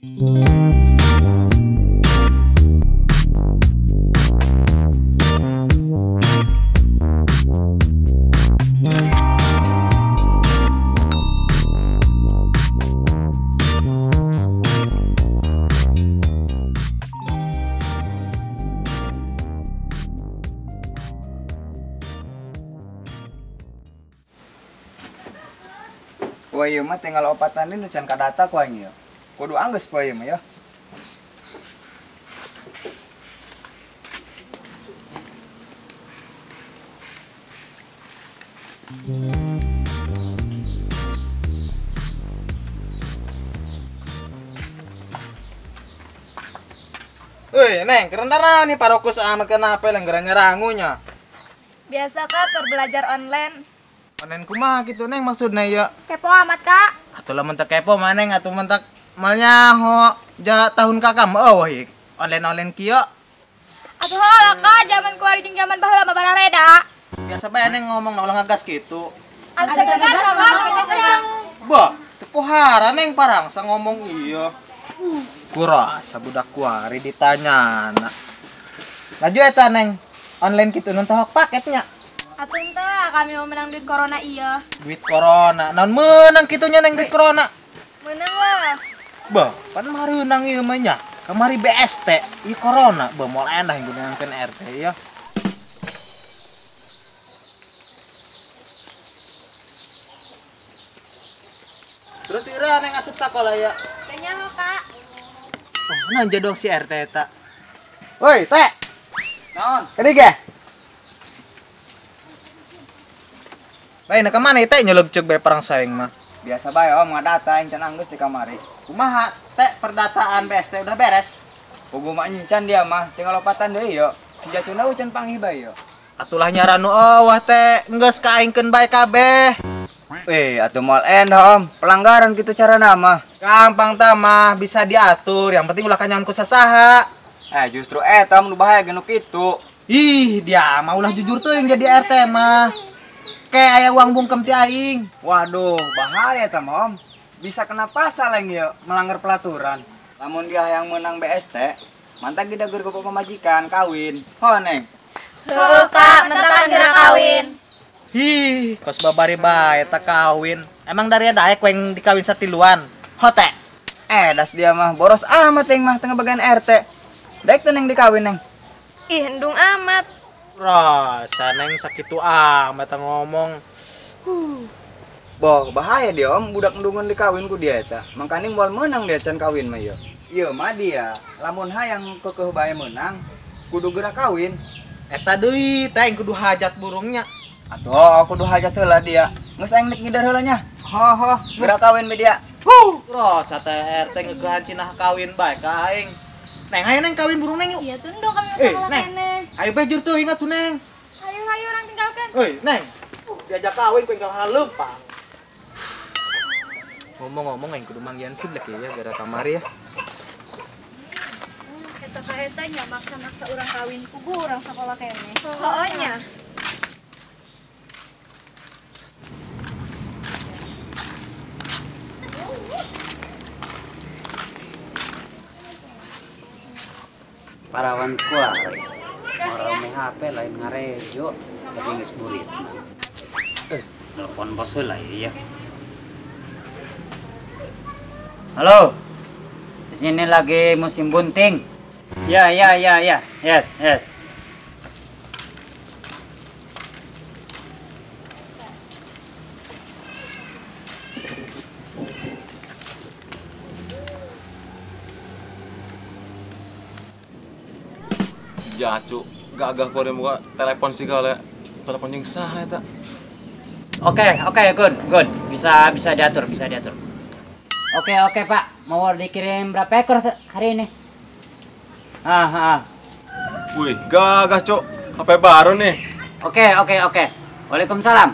Wah ieu mah tinggal opatan nu can kadata ku aing ieu. Kudu anggeus poe ieu mah ya. Woi, Neng, kerendara nih parokus amat kenapa lenggera nyerangunya? Biasa Kak, keur belajar online. Online kumaha gitu Neng maksudnya ya? Kepo amat Kak. Atuh lamun teu kepo mah Neng atuh mentak malnya ho ja tahun kakak mah eueuh online-online kieu. Atuh heula Kak, zaman kuari jeung zaman baheula mah barareda. Biasa bae Neng ngomong ulah ngagas kitu. Atuh ngagas mah. Bah, teu pohara Neng parangsa ngomong iya. Kurasa budak kuari ditanya na. Laju eta Neng, online kitu nun tohok paketnya. Atuh teh kami mau menang duit corona iya. Duit corona, naon menang kitunya Neng duit corona? Menang lah. Bah, pan mareunang ieu mah nya. Kamari BST, ieu corona, bah moal endah yang gunakeun RT ya. Terus ira Neng asup sakola ya. Teh nyaho Kak. Oh, nanja dong si RT eta. Woi, Teh. Naon? Kadi ge? Bae, nah kemana teh nyelug cek bae perang saing mah. Biasa bae om ngadata aing can anggeus di kamari. Kumaha teh perdataan BST udah beres? Puguh mah nyencan dia mah, tinggal lopatan deui yo. Si Jacuna can panggih bae yo. Atulah nyaranu eueuh teh, geus ka aingkeun bae kabeh. Atuh moal endah om, pelanggaran kitu carana mah. Gampang tah mah, bisa diatur, yang penting ulah kanyahan ku sasaha. Justru eta nu bahaya ge nu kitu. Ih, dia mah ulah jujur teuing jadi RT mah. Kayak aya uang bungkem ti aing. Waduh, bahaya eta mah om. Bisa kena pasal aing ieu melanggar pelaturan. Lamun dia yang menang BST, mantap gidagur ke pamajikan kawin. Ho Neng. Heuh Kak, mentakan geura kawin. Hi, kos babari bae eta kawin. Emang dari daek weng dikawin satiluan. Ho teh. Das dia mah boros amat aing mah tengah bagian RT. Daek teh Neng dikawin Neng. Ih, hendung amat. Rasa Neng sakitu amat ngomong. Boh, bahaya dia om, budak endungan dikawin ku dia eta. Mangkaning moal menang dia can kawin mah ieu. Ieu mah dia, lamun hayang keukeuh bae menang, kudu geura kawin. Eta deui teh kudu hajat burungnya. Atuh kudu hajat heula dia. Geus aing nek ngidar heula nya. Ho ho, geura kawin be dia. Rasa teh RT ngeukehan cinah kawin bae ka aing. Neng, ayo Neng kawin burung Neng yuk. Iya tuh dong kami masalah Neng. Ayo bejur tuh ingat tuh Neng. Ayo ayo orang tinggalkan. Oi Neng, diajak kawin ku enggal lempang. Ngomong-ngomong aing kudu manggihan sih blek ya gara kamari ya. Eta ka eta nya maksa-maksa urang kawin kubu urang sakola keneh. Heueuh nya. Parawan kuari marome HP lain ngarejo tapi geus buritna. Telepon bos heula ya. Halo. Di sini lagi musim bunting. Ya ya ya ya. Yes, yes. Jacu, gagah kau muka telepon sih kali, telepon yang sah eta. Oke, oke, good, good, bisa bisa diatur, bisa diatur. Oke, oke Pak, mau dikirim berapa ekor hari ini? Ah, ah. Wih, gagah cok, HP baru nih. Oke, oke, oke. Waalaikumsalam.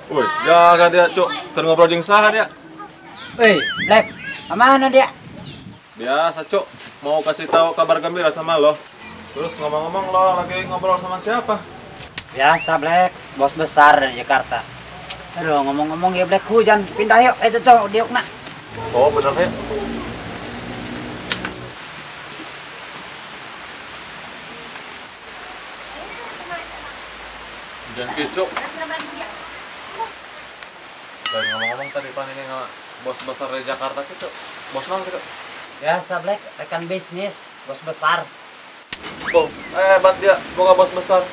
Wih, gagah dia cok, terus ngobrol jeung sah dia. Wih, Black, kemana dia? Biasa cok, mau kasih tahu kabar gembira sama lo. Terus ngomong-ngomong lo lagi ngobrol sama siapa? Biasa Black, bos besar dari Jakarta. Aduh, ngomong-ngomong ya Black, hujan pindah yuk. Itu tuh diuk nak. Oh, bener ya. Jangan gitu. Dan ngomong-ngomong tadi pan ini sama bos besar dari Jakarta gitu. Bos nong gitu. Biasa Black, rekan bisnis, bos besar. Tuh, hebat dia, boga bos besar.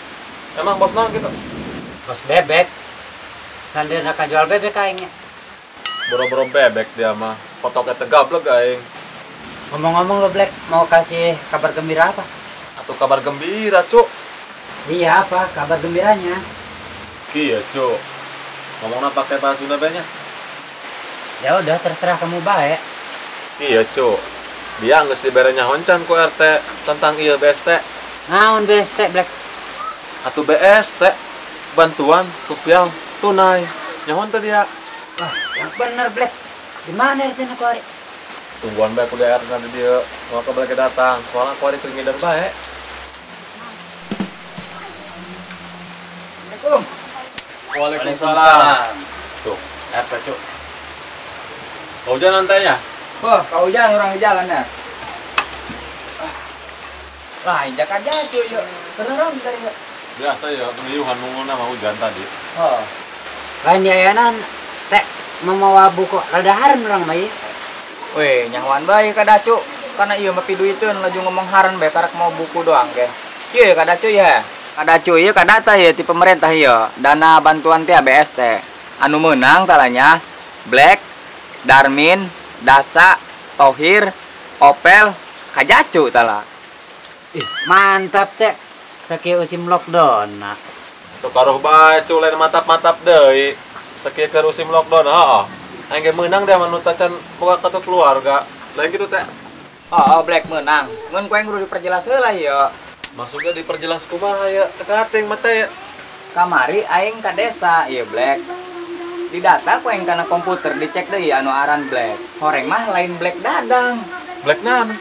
Emang bos nong gitu? Bos bebek. Dan dia nak jual bebek aingnya. Boro-boro bebek dia mah. Potoknya tegablek aing. Ngomong-ngomong lo Black, mau kasih kabar gembira apa? Atau kabar gembira, Cuk. Iya, apa kabar gembiranya? Iya, Cuk. Ngomongnya pakai bahasa Sunda banyak. Ya udah, terserah kamu baik. Iya, Cuk. Dia geus diberenya honcan ku RT tentang iya BST. Naon BST, Black? Atau BST, bantuan sosial tunai. Nyaho teh dia. Wah, yang bener Black. Di mana RT na kuari? Tungguan bae ku RT nanti dia mau ke Black datang. Soalnya kuari keur ngider bae. Assalamualaikum. Waalaikumsalam. Tuh, RT, Cuk. Kau hujan nantainya? Wah, kau hujan orang di jalan ya. Lah, injak aja cuy, yuk. Beneran tadi yuk. Biasa ya, ngeyuhan nunggu nama hujan tadi. Oh. Lain yayanan, teh memawa buku rada haran orang mah ieu. Weh, nyahoan bae kada cuk. Karena ieu mah piduiteun laju ngomong haran bae karak mau buku doang ge. Kieu kada cuy ya. Kada cuy ieu kada tah ieu ti pemerintah ieu. Dana bantuan teh BST. Anu meunang talanya Black, Darmin, Dasa, Tohir, Opel, Kajacu tala. Ih, mantap teh. Sakieu usim lockdown nah. Tuh karuh bae cu lain matap-matap deui. Sakieu keur usim lockdown heeh. Aing ge meunang dia mah nu tacan boga kartu keluarga. Lain kitu teh. Oh, Black meunang. Ngeun ku aing kudu diperjelas heula ieu. Maksudnya diperjelas kumaha ya? Teu kating mah teh. Kamari aing ka desa ieu Black. Di data ku aing kana komputer dicek deui anu aran Black. Horeng mah lain Black Dadang. Black naon?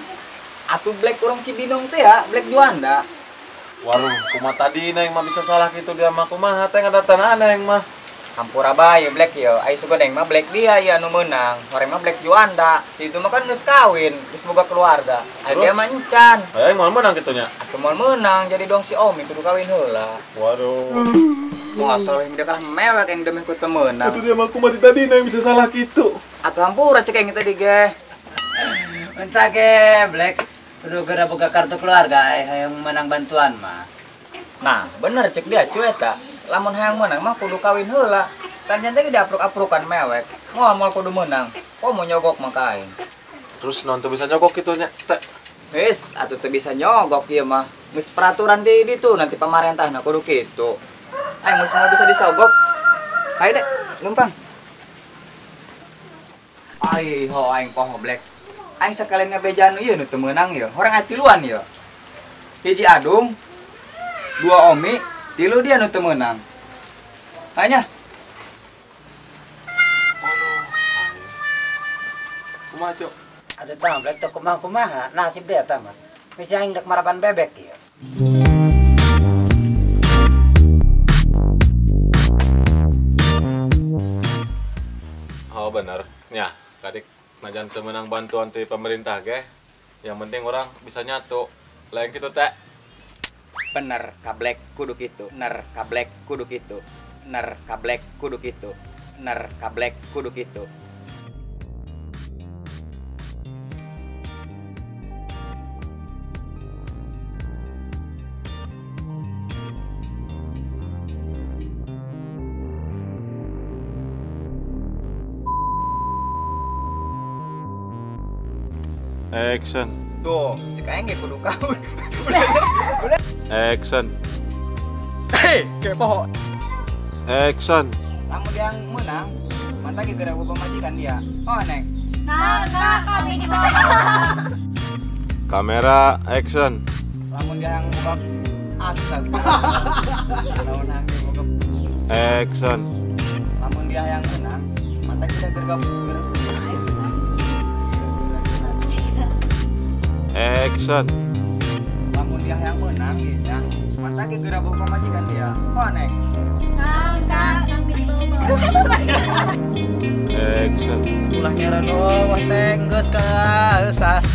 Atuh Black urang Cibinong teh ya, Black Juanda. Waduh, kumaha tadi neng mah bisa salah gitu dia mah kumaha teh ngadatanaan neng mah. Hampura bae Black yo, ai sugan neng mah Black dia ya anu meunang. Horeng mah Black Juanda. Si itu mah kan geus kawin, geus boga keluarga. Ai dia mah encan. Aing moal meunang kitu nya. Atuh moal meunang jadi dong si Omi kudu kawin heula. Waduh. Masa yang dia kalah mewek yang demi ku teu meunang. Atuh dia mah kumaha tadi neng bisa salah kitu. Atuh hampura cek aing tadi ge. Entah ge Black. Kudu geura boga kartu keluarga hayang menang bantuan mah. Nah, bener cek dia cuy eta. Lamun hayang menang mah kudu kawin heula. Sanjan teh diapruk-aprukan mewek. Moal moal kudu menang. Kok mau nyogok mah ka aing. Terus non teu bisa nyogok kitu nya teh. Wis, atuh teu bisa nyogok ieu mah. Geus peraturan di ditu nanti pamarentahna kudu kitu. Aing geus moal bisa disogok. Hayu deh, numpang. Ai ho aing poho Black. Aing sekalian ngabejaan ieu nu teu meunang ieu. Horeng aya tiluan ieu. Hiji Adung, dua Omi, tilu dia nu teu meunang. Hanya. Kumaha, Cuk? Atuh tah Black teu kumaha-kumaha, nasib dia tah mah. Geus aing dek maraban bebek ieu. Oh bener. Nya, kadik najan teu meunang bantuan ti pemerintah ge, yang penting orang bisa nyatu. Lain kitu teh. Bener kablek kudu kitu. Bener kablek kudu kitu. Bener kablek kudu kitu. Bener kablek kudu kitu. Action. Tuh, cek aing ge kudu kawin. Action. Hei, kepo. Action. Lamun yang menang, mantap ge geura pamajikan dia. Oh, Neng. Nah, kami di bawah. Kamera action. Lamun dia yang buka astaga. Lamun yang buka action. Lamun dia yang menang, mantap kita gergap. Action. Lamun dia yang menang ya, mantap ge geura bawa pamajikan dia. Oh, Neng. Nah, Kak, kami di bawah. Action. Ulah nyaran wah teh geus ka sas.